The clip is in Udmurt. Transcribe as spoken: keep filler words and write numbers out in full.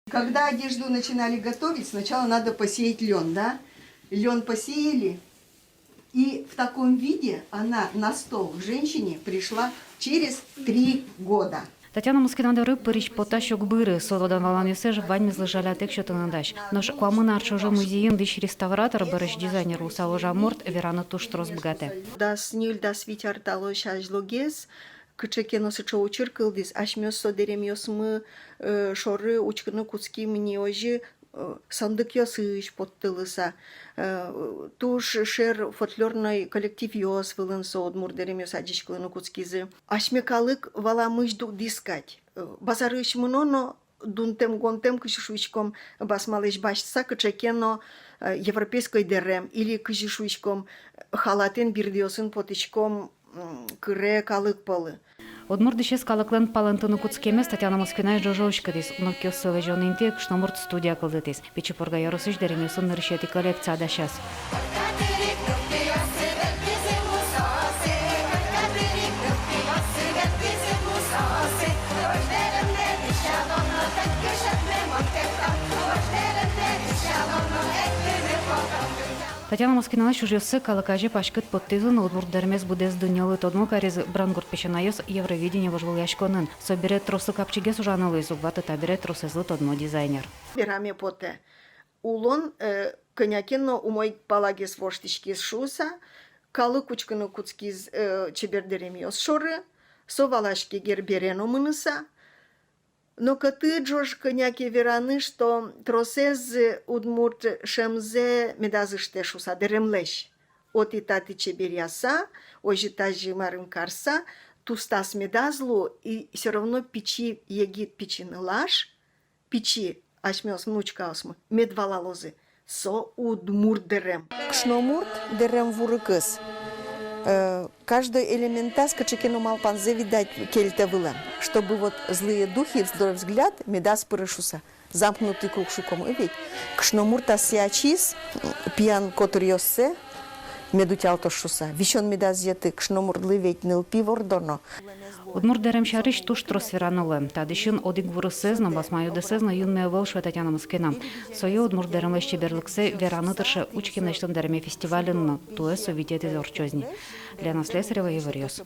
Когда одежду начинали готовить, сначала надо посеять лен, да? Лен посеяли, и в таком виде она на стол к женщине пришла через три года. Татьяна Москина доры пырись потась уг быры, со тодон-валанъёссэ ваньмызлы жалятэк сётыны дась. Нош куамын ар ӵоже музейын дӥсь реставратор, бӧрысь дизайнер луыса ужам мурт вераны туж трос быгатэ. Дас ньыль-дас вить ар талэсь азьлогес кыӵе ке но сыӵе учыр кылдӥз, асьмеос со дэремъёсмы, э, шоры учкыны кутским ни озьы, э, сандыкъёсысь поттылыса, э, туж шер фольклорной коллективъёс вылын со удмурт дэремъёс адӟиськылыны кутскизы. Асьме калык валамысь дугдӥз кадь, э, базарысь мыно но, дунтэм-гонтэм, кызьы шуиськом, басмалэсь басьтыса кыӵе ке но, э, европейской дэрем или, кызьы шуиськом, халатэн, бирдыосын потӥськом, м, кыре калык пӧлы. Удмурт дӥсез калыклэн палэнтыны кутскемез Татьяна Москинаез ӝожо уськытӥз. Внукъёссы лэзён интые кышномурт студия кылдытӥз. Пичи Пурга ёросысь дэремъёсын нырысетӥ коллекция дасяз. Татьяна Москиналэсь ужъёссы калык азе паськыт поттӥзы но, удмурт дэремез быдэс дуннелы тодмо каризы. Брангурт песянайёс Евровидение вожвылъяськонын. Собере трослы капчигес ужаны луиз, уг ваты табере тросэзлы тодмо дизайнер. Вераме потэ: улон, э, кӧня ке но умой палагес воштӥськиз шуыса, калык учкыны кутскиз, э, чебер дэремъёс шоры, со валаське Гербере но мыныса. Но кӧты ӝож кӧня ке вераны, что тросэз удмурт шӧмзэ медаз ыштэ шуыса, дэремлэсь. Отӥ-татӥ чеберъяса, озьы-тазьы марым карса, тустаз медаз лу, и всё равно пичи егит, пичи нылаш, пичи асьмеос, внучкаосмы, мед валалозы: со удмурт дэрем. Кышномурт дэрем вурыкыз, э, каждой элементаз кыӵе ке но малпанзэ, видать, кельтэ вылэм, чтобы вот злые духи, злой взгляд медаз пыры шуыса. Замкнутый круг шуком, э, ведь. Кышномурт асьсэ ачиз, пиян котыръёссэ мед утялтоз шуыса. Висён медаз йӧты, кышномуртлы ведь нылпи вордоно. Удмурт дэрем сярысь туж трос вераны луэ. Та дӥсьын одӥг вурысэз но, басма юдэсэз но юнме ӧвӧл, шуэ Татьяна Москина. Сое, удмурт дэремлэсь чеберлыксэ, вераны тырше «Учке мынэсьтым дэреме» фестивалин но, туэ со витетӥез ортчоз ни. Лена Слесарева, Иворъёс.